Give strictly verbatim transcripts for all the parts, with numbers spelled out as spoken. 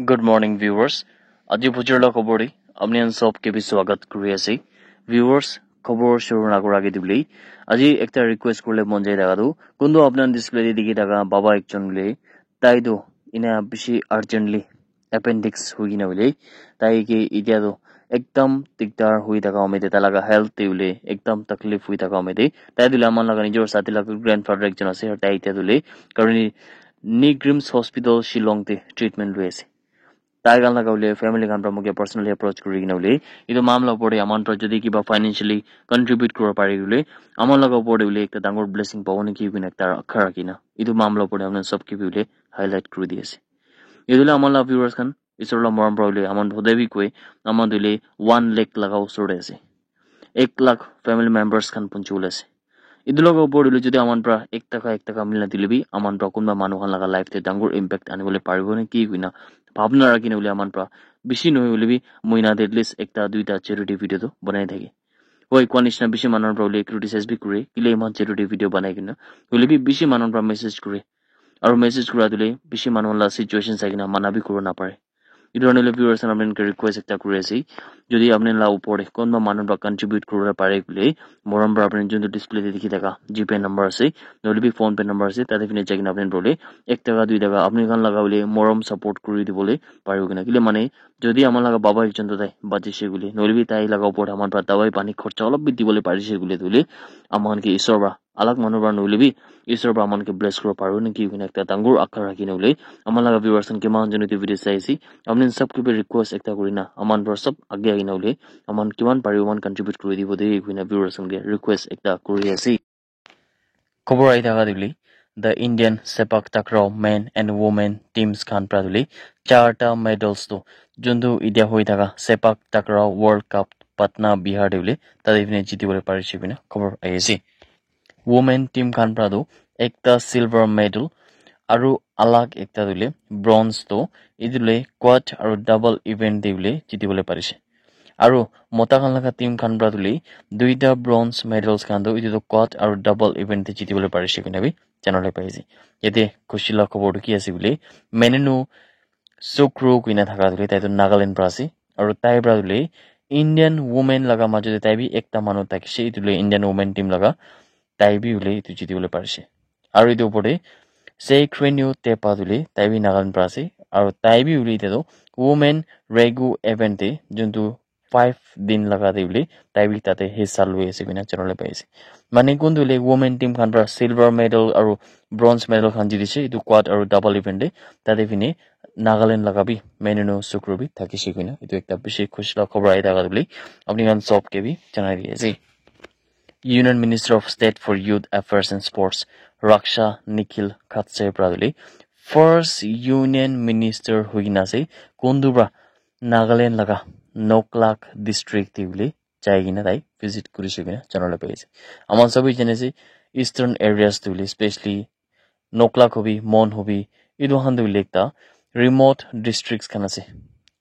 Good morning, viewers. Aji bujor la khobor te apni khan sob ke bi swagat kuri ase. Viewers, khobor shuru na kora age te bole, aji ekta request kurle mon jai thaka tu, kuntu apni khan display te dikhi thaka baba ekjon bole, tai tu ena bishi urgently appendix hoi kena bole, tai ke etia tu ekdam dikdar hoi thaka home te, tai laga health te bole ekdam taklif hoi thaka home te, tai tu le aman laga nijor sati laga grandfather ekjon ase, aru tai etia tu le currently Nigrims Hospital Shillong te treatment loi ase. Tai khan laga bole family khan para moke personally approach kuri kena bole, etu mamla opor te aman para jodi kiba financially contribute kuribo pare bole, aman laga opor te bole ekta dangor blessing pabo neki koina ekta rakha rakhi na, etu mamla opor te apni khan sob ke bi bole highlight kuri di ase. Etu la aman la viewers khan, isor la morom para bole aman hodai bi koi, aman tu le one lakh laga osor te ase. Ek lakh family members khan punchi bole ase. Etu laga opor te jodi aman para ek taka ek taka mila dile bi aman para kunba manu khan laga life te dangor impact ani bole paribo neki koina bhabna rakhi na bole aman para bishi nohoi bole bi mohina te at least ekta duita charity video tu banai thake. Hoi, koa nishina bishi manu para bole criticize bi kure, kile iman charity video banai kena. Hoile bi bishi manu para message kure. Aru message kura tu le bishi manu la situation sai kena mana bi kuribo napare. Etu karne le viewers khan apni khan ke request ekta kuri ase. Jodi apni la upor te kunba manu para contribute kuribo pare koile, morom para apni juntu display te dikhi thaka GPay number ase, nohole bi PhonePe number ase, tate phine jai kena apni bole ek taka dui taka apni khan laga bole morom support kuri dibole paribo kena. Kile mane jodi aman laga baba ekjon tu tai bachise koile, nohole bi tai laga upor te aman para dawai pani khorcha olop bi dibole parise koile tu le, aman ke isor para alag manu para nohole bi isor para aman ke bless kuribo paribo neki koina ekta dangor akha rakhi na bole, aman laga viewers khan kiman jone tu video sai ase, apni khan sob ke bi request ekta kuri na aman para sob age ahi na bole, aman kiman paribo aman contribute kuri dibo de koina viewers khan ke request ekta kuri ase. Khobor ahi thaka tu le, the Indian Sepak Takraw men and women teams khan para tu le charta medals tu, juntu etia hoi thaka Sepak Takraw World Cup Patna, Bihar te bole tate phine jiti bole parise koina khobor ahi ase. Women team khan para tu ekta silver medal aru alag ekta tu le bronze tu, etu le quad aru double event te bole jiti bole parise. Aru mota khan laga team khan para tu le duita bronze medals khan tu etu tu quad aru double event te jiti bole parise koina bi janabole pai ase. Yate khushi la khobor tu ki ase koile, Menenu Sukru koina thaka tu le tai tu Nagaland para ase. Aru tai para tu le Indian women laga majo te tai bi ekta manu thakise, etu le Indian women team laga, tai bi bole etu jiti bole parise. Aru etu opor te Seikrenyu Tepa tu le tai bi Nagaland para ase. Aru tai bi bole etia tu women regu event te juntu five din laga te bole tai bi tate hissa loi ase koina janabole pai ase. Mane kuntu le women team khan para silver medal aru bronze medal khan jitise, etu quad aru double event te, tate phine Nagaland laga bi Menenu Sukru bi thakise koina, etu ekta bishi khushi la khobor ahi thaka tu le apni khan sob ke bi janai di ase. Union Minister of State for Youth Affairs and Sports, Raksha Nikhil Khatse para tu le first Union Minister hoi kena ase, kuntu para Nagaland laga Noklak district te bole jai kena tai visit kurise koina janabole pai ase. Aman sobi jane ase, eastern areas te bole, especially Noklak hobi, Mon hobi, etu khan tu bole ekta remote districts khan ase.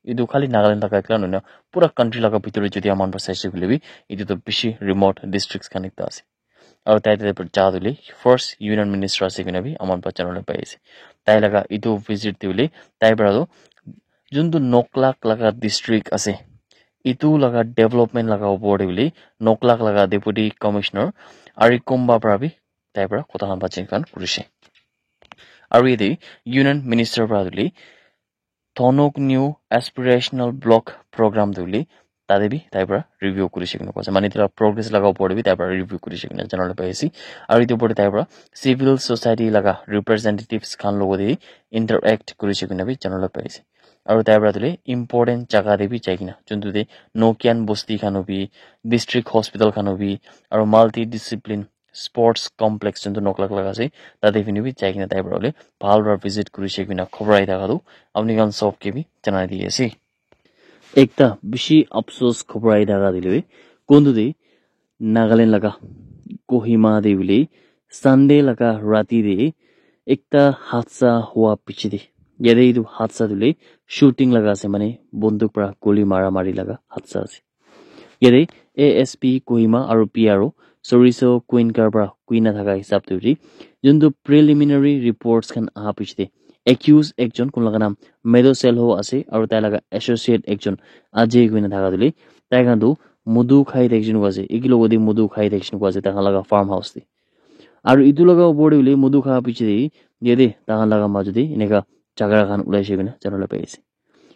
Etu khali Nagaland laga ekla nohoi na, pura country laga bhitor te jodi aman para saise koile bi, etu tu bishi remote districts khan ekta ase. Aru tai tate para ja tu le first Union Minister ase koina bi aman para janabole pai ase. Tai laga etu visit te bole tai para tu juntu Noklak laga district ase, etu laga development laga opor te bole Noklak laga Deputy Commissioner Arikomba para bi tai para kotha khan bachit khan kurise. Aru yate Union Minister para tu le Tonok New Aspirational Block Program tu le tate bi tai para review kurise koina koise. Mane etu la progress laga opor te bi tai para review kurise koina janabole pai ase. Aru etu opor te tai para civil society laga representatives khan logot te interact kurise koina bi janabole pai ase. Aru tai para tu le important jaga te bi jai kena, juntu te Nokian Bosti khan hobi, district hospital khan hobi, aru multi discipline sports complex juntu Noklak laga ase, tate phine bi jai kena tai para bole bhal para visit kurise koina khobor ahi thaka tu apni khan sob ke bi janai di ase. Ekta bishi afsos khobor ahi thaka tu le, kuntu te Nagaland laga Kohima te bole Sunday laga rati te ekta hadsa hua piche te, yate etu hadsa tu le shooting laga ase, mane bunduk para guli mara mari laga hadsa ase. Yate A S P Kohima aru P R O Soriso Kuinkar para koina thaka hisab te hoile, juntu preliminary reports khan aha piche te Accused ekjon kun laga naam Medo Selho ase aru tai laga associate ekjon Ajay koina thaka tu le, tai khan tu modu khai thakishe koina ase, eki logote modu khai thakishe koina ase tai khan laga farm house te. Aru etu laga opor te hoile modu kha piche te yate tai khan laga majo te eneka jhagara khan ulaishe koina janabole pari ase.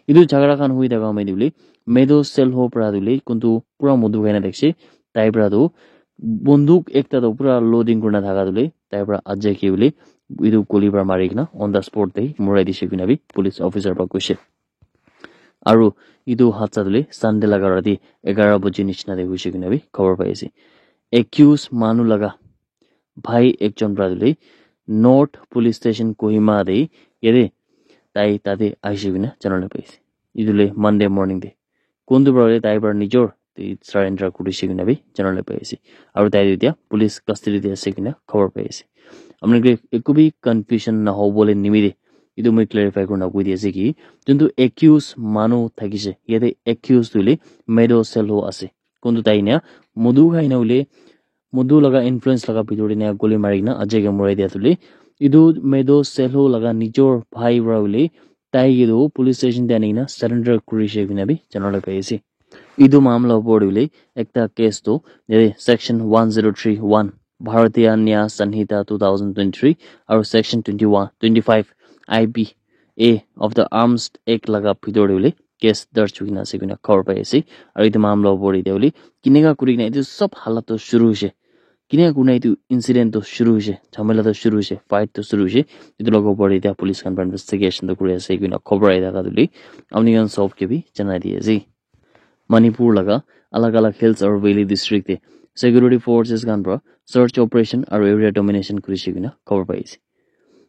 Etu jhagara khan hoi thaka hoile Medo Selho para tu le kuntu pura modu khai na thakishe, tai para tu bunduk ekta tu pura loading kurina thaka tu le tai para Ajay ke hoile etu guli para mari kena on the spot te morai dishe koina bi police officer para koishe. Aru etu hadsa tu le Sunday laga rati eghara baji nishina te hoishe koina bi khobor pai ase. Accused manu laga bhai ekjon para tu le North Police Station Kohima te yate tai tate ahishe koina janabole pai ase. Etu le Monday morning te kuntu para le tai para nijor te surrender kurishe koina bi janabole pai ase. Aru tai tu etia police custody te ase koina khobor pai ase. Apni khan eku bi confusion nahobole nimite etu moi clarify kurina koi di ase ki, juntu accused manu thakishe, yate accused tu hoile Medo Selho ase. Kuntu tai enia modu khai na hoile modu laga influence laga bitor te enia guli mari kena Ajay ke morai dia tu le, etu Medo Selho laga nijor bhai para hoile tai ke tu police station te ani kena surrender kurishe koina bi janabole pai ase. Etu mamla opor te hoile ekta case tu yate section one zero three one Bharatiya Nyaya Sanhita two thousand twenty-three aru section twenty-one, twenty-five I P A of the Arms Act laga bitor te hoile case darj hoi kena ase koina khobor pai ase. Aru etu mamla opor te hoile kineka kuri kena etu sob halat tu shuru hoishe, kineka kuri kena etu incident tu shuru hoishe, jhamela tu shuru hoishe, fight tu shuru hoishe, etu laga opor te etia police khan para investigation tu kuri ase koina khobor ahi thaka tu le apni khan sob ke bi janai di ase. Manipur laga alag alag hills aru valley district te security forces khan para search operation aru area domination kurishe koina khobor pai ase.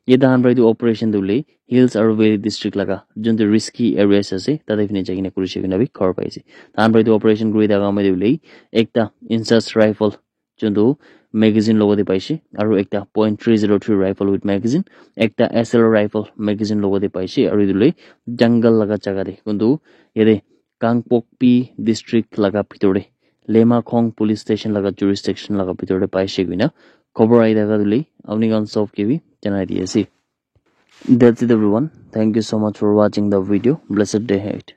Yate tahan para etu operation tu hoile hills aru valley district laga juntu risky areas ase tate phine jai kena kurishe koina bi khobor pai ase. Tahan para etu operation kuri thaka time te hoile ekta INSAS rifle juntu magazine logote paishe aru ekta point three zero three rifle with magazine, ekta S L R rifle magazine logote paishe aru etu le jungle laga jaga te kuntu yate Kangpokpi district laga bitor te Lemakhong police station laga jurisdiction laga bitor te paishe koina khobor ahi thaka tu le apni khan sob ke bi janai di ase. That's it everyone. Thank you so much for watching the video. Blessed day ahead.